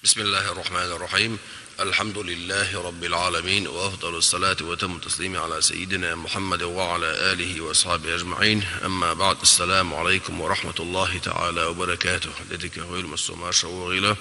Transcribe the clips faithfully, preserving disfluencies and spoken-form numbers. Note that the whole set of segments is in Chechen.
بسم الله الرحمن الرحيم. الحمد لله رب العالمين، وأفضل الصلاة وأتم التسليم على سيدنا محمد وعلى آله وأصحابه أجمعين. أما بعد، السلام عليكم ورحمة الله تعالى وبركاته. Де дика хьола, массо а марша вогӀийла.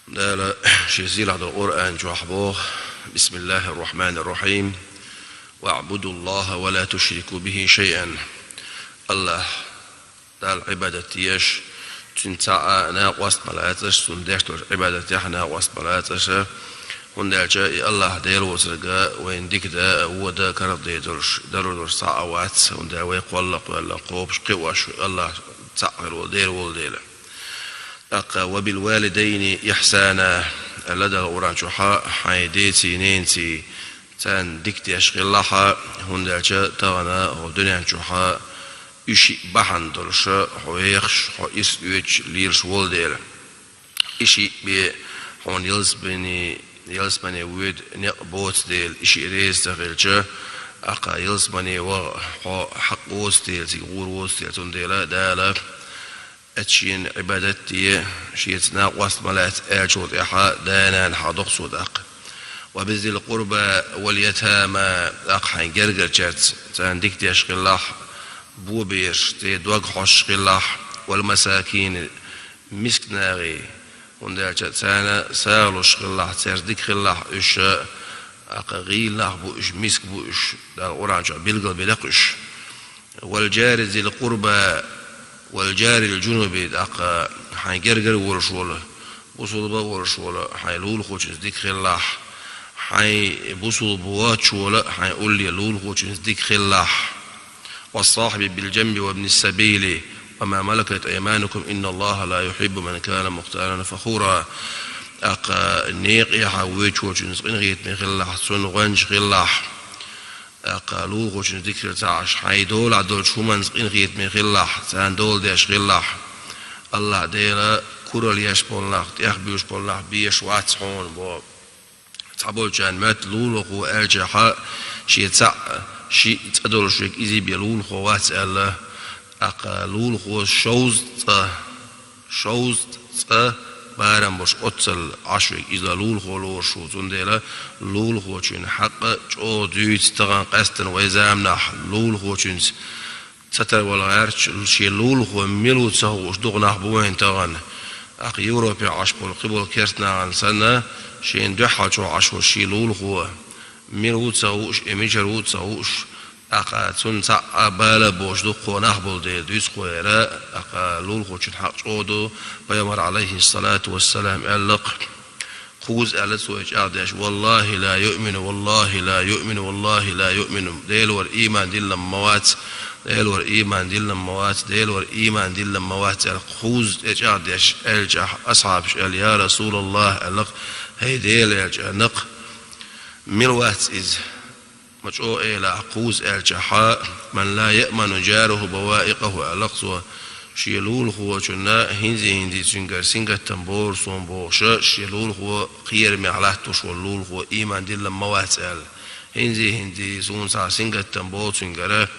Дала шен сийлахь долчу Къуръан чохь боху: بسم الله الرحمن الرحيم. واعبدوا الله ولا تشركوا به شيئا. АллахӀ Далла Ӏибадат деш, Цуьнан цхьа а накъост ма лацаш, Цунна деш долчу Ӏибадатехь накъост ма лацаш, хӀунда аьлча и АллахӀ Дела воцург вайна дика дан а, вон дан а карладер долуш, даро долуш цхьа а вац, хӀунда аьлча вай кхоллакх ваьлла, кхобуш, кхиош АллахӀ цхьаъ хир волу Дела волу дела. ТӀаккха: «وبالوالدين إحسانا», аьлла Дала Къуръан чохь, хьайн деций, ненаций, царна дика деш хилалахь, хӀунда аьлча тахана хӀокху дуьнен чохь и шиъ бахьана долуш хьо вехаш, хьо ирс оьцуш лелаш волу дела. И шиъ бен хьуна ялсамане, ялсамане воьду некъ боцу дела, и шиъ реза ца хилча, тӀаккха ялсамане ваха хьо хьакъ воцу дела, цига гӀур воцу дела, цундела Дала: «Ат шена Ӏибадат де, шеца накъост ма лаца», аьллачул тӀаьхьа да-нана хьакъ доккху цо тӀаккха. «وبذي القربى واليتامى», тӀаккха хьайн гергарчаьрца, царна дика деш хилалахь, бобераш, церан дог хьоьстуш хилалахь, «والمساكين», мисканех, хӀунда аьлча царна сагӀа луш хилалахь, цаьрца дика хилалахь уьш, тӀаккха гӀийла нах бу уьш, миска бу уьш, Дала Къуръан чохь билгалбелла-кх уьш. «والجار ذي القربى والجار الجنب», тӀаккха хьайн гергара волуш волу, бусулба а волуш волу хьайн лулахочуьнца дика хилалахь, хьайн бусулба воцуш волу хьайн улле лулахочуьнца дика хилалахь. «والصاحب بالجنب وابن السبيل وما ملكت أيمانكم إن الله لا يحب من كان مختالا فخورا». ТӀаккха некъехь воьдучуьнца къинхетаме хилалахь, цунна гӀоьнча хилалахь. ТӀаккха лулахочуьнца дика хила ца Ӏаш, хьайн долахь долчу хӀуманца къинхетаме хилалахь, царна дола деш хилалахь. АллахӀ Дела куралла еш болу нах, тӀехбуьйлуш болу нах безаш вац хьуна боху. Цхьаболчарна моьтту лулахо аьллачохь, шен цхьаъ, шиъ, цӀа долуш верг иза бен лулахо вац аьлла. ТӀаккха лулахо шовзткъа цӀа, шовзткъа цӀа барам болуш оццул Ӏаш верг иза лулахо лоруш ву. Цундела лулахочун хьакъ чӀогӀа дуьйцу тахана къаьсттина вай заманахь, лулахочуьнца ца тарвала гӀерташ, шен лулахо мила ву ца хууш дукха нах бу вайн тахана. ТӀаккха Европехь Ӏаш болу кхиболу керста нахана санна, шена дуьхьалчохь Ӏаш волу шен лулахо мила ву ца хууш, и мичара ву ца хууш, тӀаккха цунна цхьаъ а бала а боцуш дуккха нах болу дела дуьйцу кхо яра, тӀаккха лулахочун хьакъ чӀогӀа ду, Пайхамар, алейхиссалату вассалам, аьлла-кх. Кхузза аьлла цо и чӀагӀдеш: «والله لا يؤمن، والله لا يؤمن، والله لا يؤمن». Делора ийман диллина ма вац, Делора ийман диллина ма вац, Делора ийман диллина ма вац аьлла, кхузза тӀе чӀагӀдеш аьллачохь, асхьабаш аьлла: «Я Расулаллах», аьлла-кх, хӀей Делан элча, аьлла-кх, мила вац иза? Ма чӀогӀа элахь, кхузза аьллачохь: «من لا يأمن جاره بوائقه», аьлла-кх цо, шен лулахочунна хӀинца-хӀинца цуьнгара сингаттам бора суна бохуш, шен лулахо кхерамехь латтош волу лулахо ийман диллина ма вац аьлла. ХӀинца-хӀинца суна цхьа сингаттам бора цуьнгара,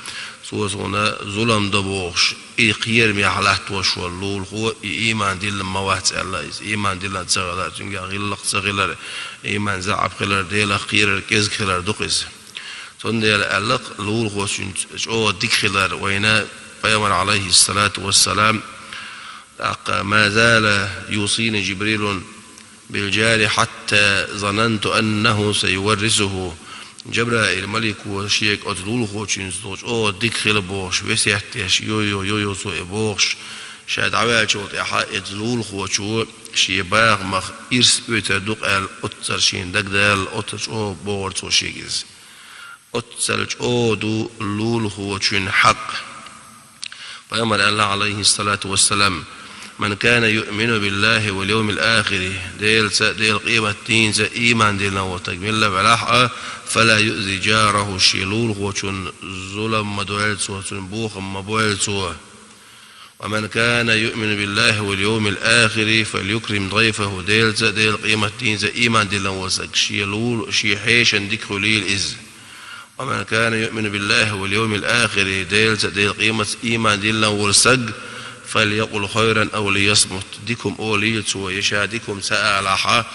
цо суна зулам до бохуш, и кхерамехь латтош волу лулахо, и ийман диллина ма вац аьлла иза. Ийман диллина ца хилар, цуьнгахь гӀиллакх ца хилар, ийман заьӀап хилар, Делах кхерар кӀезиг хилар ду-кх иза. Цундела аьлла-кх, лулахочуьнца чӀогӀа дика хилар вайна Пайхамар, алейхиссалату вассалам, тӀаккха: «ما زال يوصيني جبريل بالجار حتى ظننت أنه سيورثه». Жабраил малико шега оцу лулахочуьнца чӀогӀа дика хила бохуш весет деш, йо-йо, йо-йо цо и бохуш, ша дӀаваьллачул тӀаьхьа оцу лулахочо шен бахамах ирс оьцур ду-кх аьлла, оццул шена дагадалла, оццул чӀогӀа бохура цо шега иза. Оццул чӀогӀа ду лулахочун хьакъ. Пайхамар аьлла, алейхиссалату вассалам: «من كان يؤمن بالله واليوم الآخر», Делаца, Делан къематдийнца ийман диллина волу стаг милла велахь а, «فلا يؤذ جاره», шен лулахочун зулам ма дойла цо, цуьнан бохам ма бойла цо. «ومن كان يؤمن بالله واليوم الآخر فليكرم ضيفه», Делаца, Делан къематдийнца ийман диллина волу стаг шен лула, шен хьешан дика хуьлийла иза. «ومن كان يؤمن بالله واليوم الآخر», Делаца, Делан къематца ийман диллина волу стаг, فليقل خيرا أو ليصمت. Дика хӀума олийла цо, я ша дика хӀума ца алахь,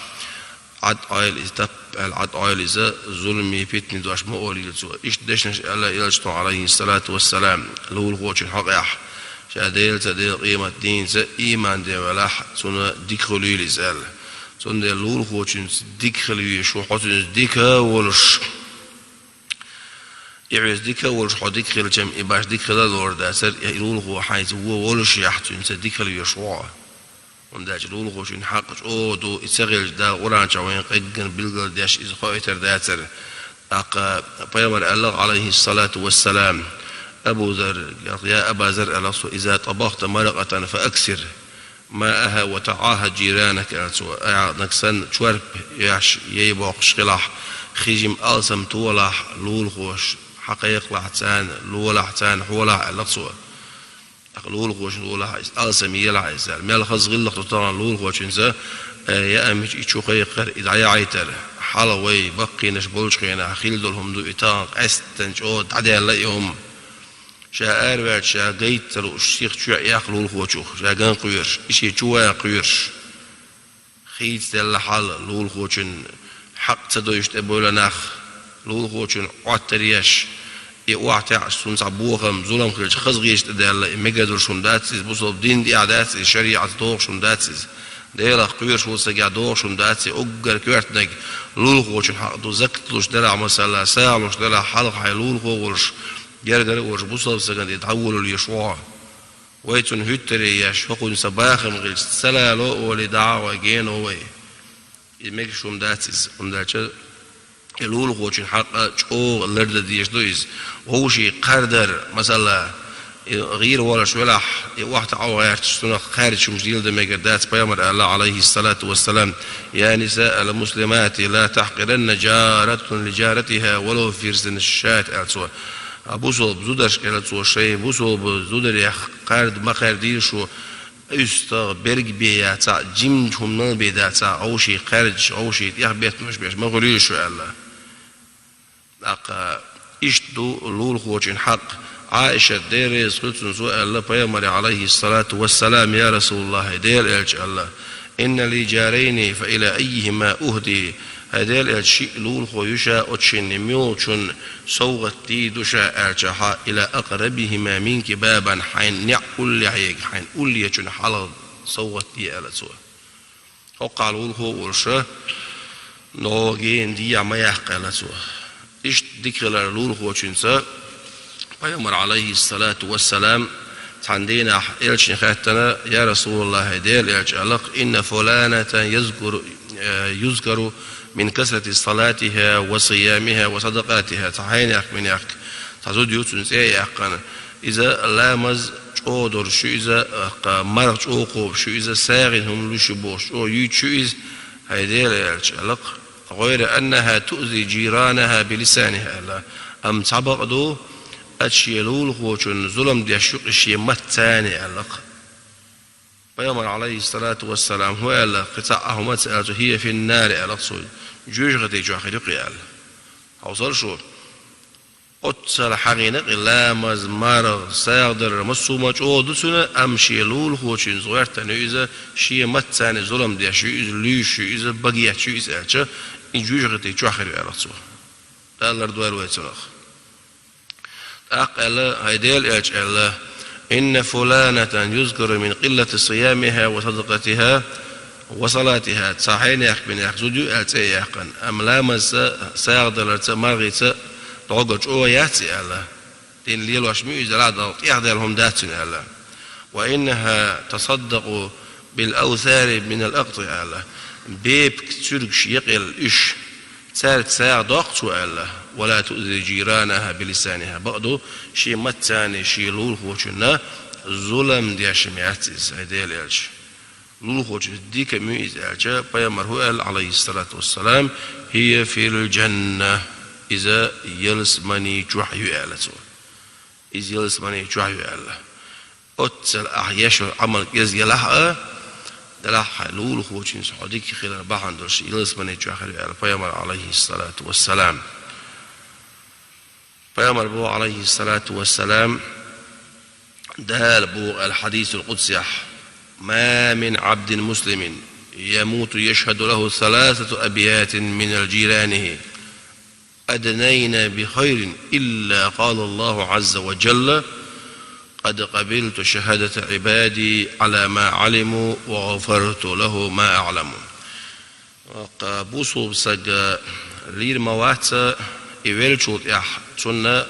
Ӏад Ӏойла иза, тап аьлла Ӏад Ӏойла иза, зуламе, питане дош ма олийла цо. Иштта дешнаш аьлла Элчано, عليه الصلاة والسلام, лулахочун хьакъехь, ша Делаца, Делан къематдийнца иман деш велахь, цунна дика хуьлийла иза аьлла. Цундела лулахочуьнца дика хила везаш ву хьо, цуьнца дика а волуш. И хьоьца дика а волуш, хьо дика хилча-м, и башха дика хила а лоруш дацара, я и лулахо хьайца вон волушехь, цуьнца дика хила везаш ву хьо. ХӀунда аьлча лулахочун хьакъ чӀогӀа ду, и ца хилча, Дала Къуръан чохь вайна къеггина билгалдеш, иза хоуьйтур дацара. ТӀаккха пайхамар аьлла, عليه الصلاة والسلام, Абу Зарра, я Аба Зарр, аьлла цо, إذا طبخت مرقة فأكثر ماءها وتعاهد جيرانك, аьлла цо, ахьа нагахь санна чорпа еш, яй боккхуш хилахь, хи-жима алсам толахь, лулахоша хьакхайкхалахь царна, лолахь царна, хьолахь, аьлла цо. ТӀаккха лулахочунна лолахь иза, алсам елахь иза аьлла. Мел хаза гӀиллакх ду тахана лулахочуьнца, э, яа мича и чу кхайкхар, и дӀаяхьийтар. Хьалха вай баккхийнаш болчу хенахь хилла долу хӀума ду, и тахана къаьсттина чӀогӀа дӀадаьлла и хӀума. Ша араваьлча, ша гайта ца лууш, сиха чу а эккха лулахочух, ша ган кхоьруш, и шен чу ван кхоьруш. Хийцаделла хьал, лулахочун хьакъ ца дойуш тӀебевлла нах, лулахочун Ӏоттар еш, и охьатаьӀаш, цунна цхьа бохам, зулам хилча, хаза гӀирс тӀедаьлла, и мегар долуш хӀума дац иза, бусалба дин тӀехь дац иза, шариӀатца догӀуш хӀума дац иза. Делах кхоьруш волу стагехь догӀуш хӀума дац иза, уггар коьртаниг лулахочун хьакъ ду, закат луш делахь, масала, сагӀа луш делахь, хьалха хьайн лулахо а волуш, гергара а волуш, бусалба стагана тӀе дӀаволалуш ву хьо. Вай цунна хӀуьттаре еш, хӀокхуьнан сан бахам хилча, ца лало а олий, дӀа а гӀой, гено вай. И мегаш хӀума дац иза, хӀунда аьлча и лулахочун хьакъ чӀогӀа лардан дезаш ду иза. Вовшийн кхардар, масала, и гӀийр волуш велахь, и охьатаӀо гӀерташ, цунах кхаьрдаш хӀумаш дийла дан мегар дац, пайхамар аьлла, عليه الصلاة والسلام: يا نساء المسلمات لا تحقرن جارة لجارتها ولو فرس شاة, аьлла цо. А бусалба зударшка аьлла цо, шайн бусалба зударех кхарда ма кхаьрдийла шу, уьстагӀ берг бен яцахь а, жимачу хӀуманал бен дацахь а, вовшийн кхаьрдаш, вовшийн тӀехбеттамаш беш ма хуьлийла шу аьлла. ТӀаккха иштта ду лулахочун хьакъ. Ӏаишат, Дела реза хуьлда цунна, цо аьлла пайхамаре, عليه الصلاة والسلام: يا رسول الله, хӀай Делан элча, аьлла, إن لي جارين فإلى أيهما أهدي؟ ХӀай Делан элча, шиъ лулахо ю ша, оцу шинна муьлхачунна совгӀат дийр ду ша аьлча, хьа, إلى أقربهما منك بابا, хьайн неӀ уллехь ерг, хьайн уллечунна хьалха совгӀат де аьлла цо. ХӀокхахь лулахо а волуш, ногӀу гена дехьа ма яккха аьлла цо. Иштта дика хилар лулахочуьнца, пайхамар, عليه الصلاة والسلام, цхьана дийнахь элчане хаьттина: يا رسول الله, хӀай Делан элча, аьлла-кх, إن فلانة يذكر، يذكر من كثرة صلاتها وصيامها وصدقاتها. Цхьа хьенех, минех, цхьа зуда ю, цуьнан цӀе а яьккхина. Иза ламаз чӀогӀа дерш ю иза, марха чӀогӀа кхобуш ю иза, сагӀина хӀума луш ю бохуш, чӀогӀа юьйцуш ю иза, хӀай Делан элча, аьлла-кх. غير أنها تؤذي جيرانها بلسانها, аьлла. Амма цхьа бакъ ду, аса шен лулахочунна зулам деш ю-кх и шен маттаца, аьлла-кх. Пайхамар, عليه الصلاة والسلام, хӀун аьлла, кхин цхьа а хӀума ца аьлча, هي في النار, аьлла-кх цо, жоьжахати чохь хир ю-кх и аьлла. Хьовсал шу, оццул хьахийна-кх и ламаз, марха, сагӀа дар, массо а хӀума чӀогӀа ду цуьнан, амма шен лулахочуьнца гӀоьртина ю иза, шен маттаца зулам деш ю иза, луьйш ю иза, багош ю иза аьлча, и жоьжахати чохь хир ю, аьлла-кх цо. Дала лардойла вай цунах. ТӀаккха аьлла, хӀай Делан элча, аьлла: إن فلانة يذكر من قلة صيامها وصدقتها وصلاتها. Цхьа хьенех, минех зуда ю аьлла цӀе а яьккхина, амма ламазца, сагӀа даларца, мархица дӀогара чӀогӀа яц и аьлла. Дин лелош ма ю иза, Далла тӀехдаьлла хӀума дац цуьнан аьлла. وإنها تصدق بالأوثار من الأقط, аьлла. Бепиг цуьргаш якъаелла уьш, цаьрца сагӀа доккху цо аьлла. ولا تؤذي جيرانها بلسانها. Бакъду, шен маттаца шен лулахочунна зулам деш ма яц иза, хӀай Делан элча. Лулахочуьнца дика ма ю иза аьлча, пайхамар хӀун аьлла, عليه الصلاة والسلام: هي في الجنة. Иза ялсамани чохь ю аьлла цо. Иза ялсамани чохь ю аьлла. Оццул ахь еш йолу Ӏамал кӀезиг елахь а, делахь а хьайн лулахочуьнца хьо дика хилар бахьана долуш ялсамани чохь хир ю аьлла пайхамар, عليه الصلاة والسلام. Пайхамар боху, عليه الصلاة والسلام: Дала боху аьлла хьадисул къудсехь: «ما من عبد مسلم يموت يشهد له ثلاثة أبيات من جيرانه أدنين بخير إلا قال الله عز وجل: قد قبلت شهادة عبادي على ما علموا وغفرت له ما أعلم». Ткъа бусулба саг лийр ма вац и веллачул тӀехь, цунна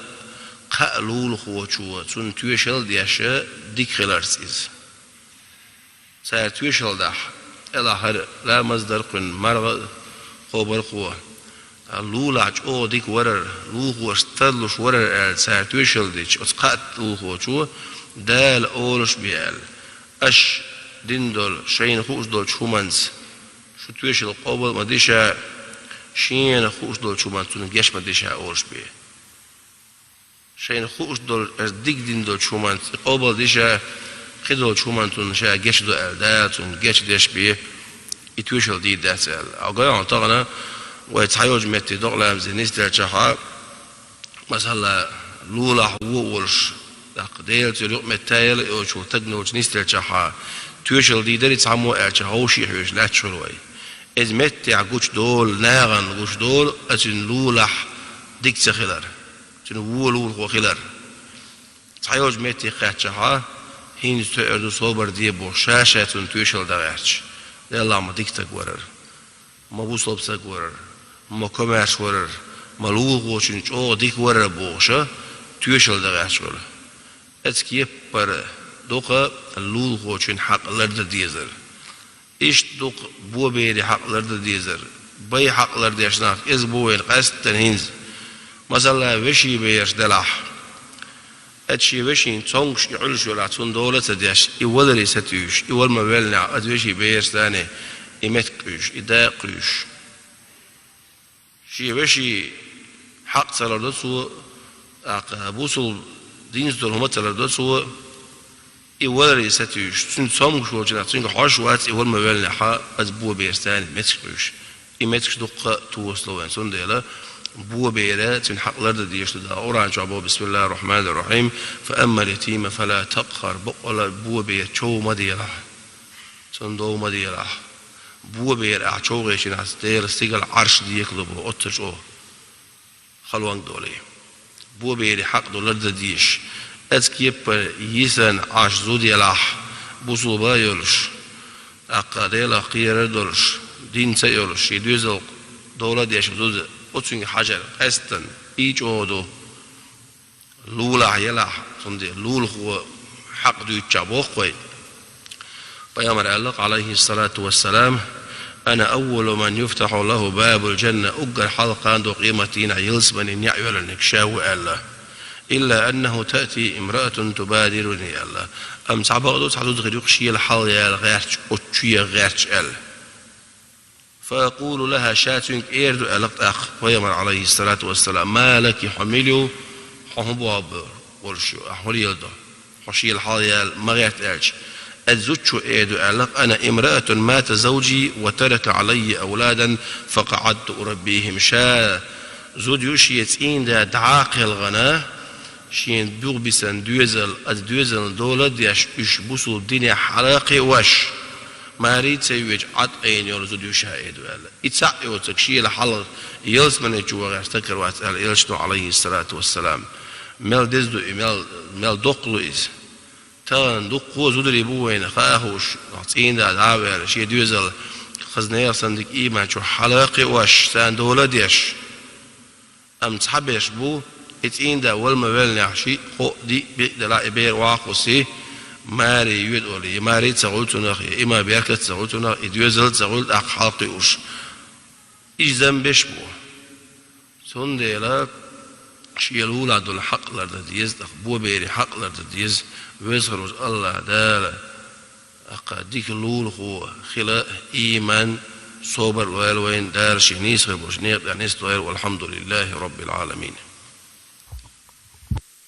кхаа лулахочо цунна тоьшалла деш дика хиларца иза. Цара тоьшалла дахь, тӀелахьара ламаз дар кхуьнан, марха кхобар кхо, лулахь чӀогӀа дика варар, лулахошца тарлуш варар аьлла, цара тоьшалла дича, оцу кхаа лулахочо Дала олуш бе аьлла: «Аша дина долу, шайна хууш долчу хӀуманца шу тоьшалла къобал а ма деш, шена хууш долчу хӀуманца цунна геч ма деш», олуш бе. Шайна хууш долу, аша дика дина долчу хӀуманца и къобал деш, кхидолчу хӀуманца цунна ша геч до аьлла, Дала цунна геч деш бе, и тоьшалла дийр дац аьлла. Ахь гой хьуна тахана, вай цхьайолчу метте докъа ламазе нисделчахьа, масала, лулахь вон а волуш, тӀаккха Делан цуьра юкъаметтаяла а йоцуш волу стаг нолчу нисделчахьа, тоьшалла дийр дарий цхьаммо аьлча, вовшийн хьоьжуш лаьтташ хуьлу вай. Иза меттехь гучудолу, нахана гучудолу, аса цуьнан лулахь дика ца хилар, цуьнан вон лулахо хилар. Цхьайолчу метте кхаьччахьа, хӀинца тоьар ду, собар де бохуш, ша-ша цунна тоьшалла дан гӀерташ, Делахь ма дика стаг варар, ма бусалба саг варар, ма комаьрша варар, ма лулахочун чӀогӀа дика варар бохуша, тоьшалла дан гӀерташ хуьлу. Оцу кеппара дукха лулахочун хьакъ лардан дезар. Иштта дукха боберийн хьакъ лардан дезар. Бай хьакъ лардеш нах кӀезиг бу вайна къаьсттина хӀинца. Масала, вешин бераш делахь, оцу шен вешин цомгуш и Ӏуьллуш велахь, цунна дола а ца деш, и валаре сатуьйсуш, и вала ма веллинехь, оцу вешин бераш царна и меттиг кхуьйсуш, и дакъа кхуьйсуш. Шен вешин хьакъ ца лардо цо, тӀаккха бусулба динца долу хӀума ца лардо цо, и валаре сатуьйсуш, цуьнан цомгуш волчу нах, цуьнга хьожуш вац, и вала ма веллинехьа, оцу бобераш царна меттигаш кхуьйсуш. И меттигаш дуккха а тосало вайн. Цундела бобера цуьнан хьакъ лардан дезаш ду Дала Къуръан чохь боху: «بسم الله الرحمن الرحيم، فأما اليتيم فلا تقهر». Бакъволу бобера чов ма делахь. Цунна дов ма делахь. Бобера ахь чов гӀечхьана, Делан стигала Ӏарш декалу боху, оццу чӀогӀа халонга долий. Боберийн хьакъ ду лардан дезаш. Оцу кеппара йисина Ӏаш зуда елахь, бусулба а йолуш, тӀаккха Делах кхерар а долуш, динца а йолуш, шен доьзалх дола а деш зуда, оцуьнга хьажар къаьсттина, и чӀогӀа ду. Лулахь елахь, цундела лулахо хьакъ дуьйцучохь боху вай. Пайхамар аьлла, Ӏалайхиссалату вассалам: «أنا أول من يفتح له باب الجنة», уггар хьалха кхана до къематан дийнахь ялсаманин неӀ йоьллинарг ша ву аьлла. «إلا أنه تأتي امرأة تبادرني», аьлла. Амма цхьа бакъ ду, цхьа зуда хир ю-кх шела хьалаяла гӀерташ, оцу чу еха гӀерташ аьлла. «فأقول لها», ша цуьнга эр ду аьлла тӀаккха пайхамар, Ӏалайхиссалату вассалам: «ما لك», хьо мила ю, хьо хӀун боху бо-, болуш ю, ахьа хӀун леладо? Хьо шела хьалаяла ма гӀерта аьлча, оцу зудчо эр ду аьлла: «أنا امرأة مات زوجي وترك علي أولادا فقعدت أربيهم». Ша зуда ю, шен цӀийнда дӀа а кхелхина, шена бух бисина доьзал, оцу доьзална дола а деш, уьш бусулба динехь хьала а кхиош, маре а ца йоьдуш, Ӏад айина йолу зуда ю ша, эр ду аьлла. И цхьаъ йоцург шела хьалха ялсамани чу вахар стаг хир вац аьлла элчано, Ӏалайхиссалату вассалам. Мел деза ду и, мел, мел доккха ду иза. Тахана дуккха а зударий бу вайна хаа а хууш, цӀийнда дӀа а ваьлла, шен доьзал хаза нехан санна дика ийман чохь хьала а кхиош, царна дола а деш. Амма цхьаберш бу, и цӀийнда вала ма веллинехь, шиъ, кхоъ, диъ, биъ делахь, и бер охьа а кхуссий, маре йоьду олий, я маре а ца хуьлу цунах, я иман беркат а ца хуьлу цунах, и доьзал а ца хуьлу тӀаккха хьалакхуьуш. Иза зама беш бу. Цундела шен лулахь долу хьакъ лардан деза, тӀаккха боберийн хьакъ лардан деза, Веза-Воккхачу АллахӀ Дала тӀаккха дика лулахо хила, ийман, собар а лойла вайна, Дала шен нийса хир болчу некъа тӀехь нисдойла. والحمد لله رب العالمين.